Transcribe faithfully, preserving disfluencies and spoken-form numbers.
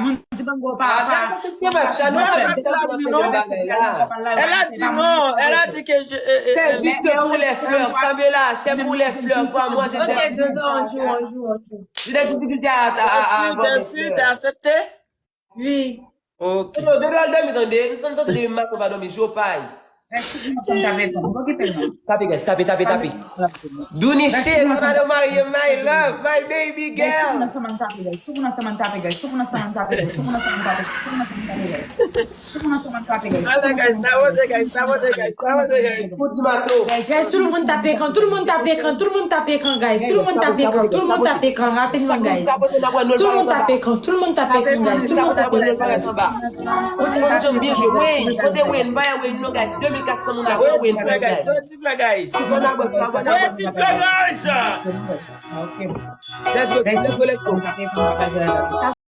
Moun di Mango pa, pa. Aksepte match la, nou pa fè chanpyon nan fè bagay la. Elle a dit non, elle a dit que je. C'est juste pour les fleurs, Samela, c'est pour les fleurs. Pour moi, j'ai Ok, des, de non, on joue, on joue, on joue. J'ai des difficultés à, à, à avoir des Dessus, fleurs. t'as accepté? Oui. Ok. Yo, depi al dòmi tande, m santi, santi depi maten pa dòmi, je pay. Rèk sou moun ansanm tape, non. Okipe non. Tape, guys, tape, tape, tape. Douniche, madan marye, my love, my baby girl. Tout moun ansanm tape, guys. Tout moun ansanm tape, guys. Tout moun ansanm tape, guys. Tout moun ansanm tape, guys. Tout moun ansanm tape, guys. Tout moun ansanm tape, guys. Allez, guys, tapote, guys, tapote, guys, tapote, guys. Fout di mato. Guys, tout le monde tape écran, tout le monde tape écran, tout le monde tape écran, guys. Tout le monde tape écran, tout le monde tape écran, rapidement, guys. Tout le monde tape écran, tout le monde tape écran, guys. Tout le monde tape écran. Konn janm byen jwe. Wayne, kote Wayne? M pa wè Wayne non, guys. De mil kat san moun la, fè Wayne, guys. Tifle, guys. Abòne, abòne, abòne, abòne. Tifle, guys. Let's go, let's go, let's go.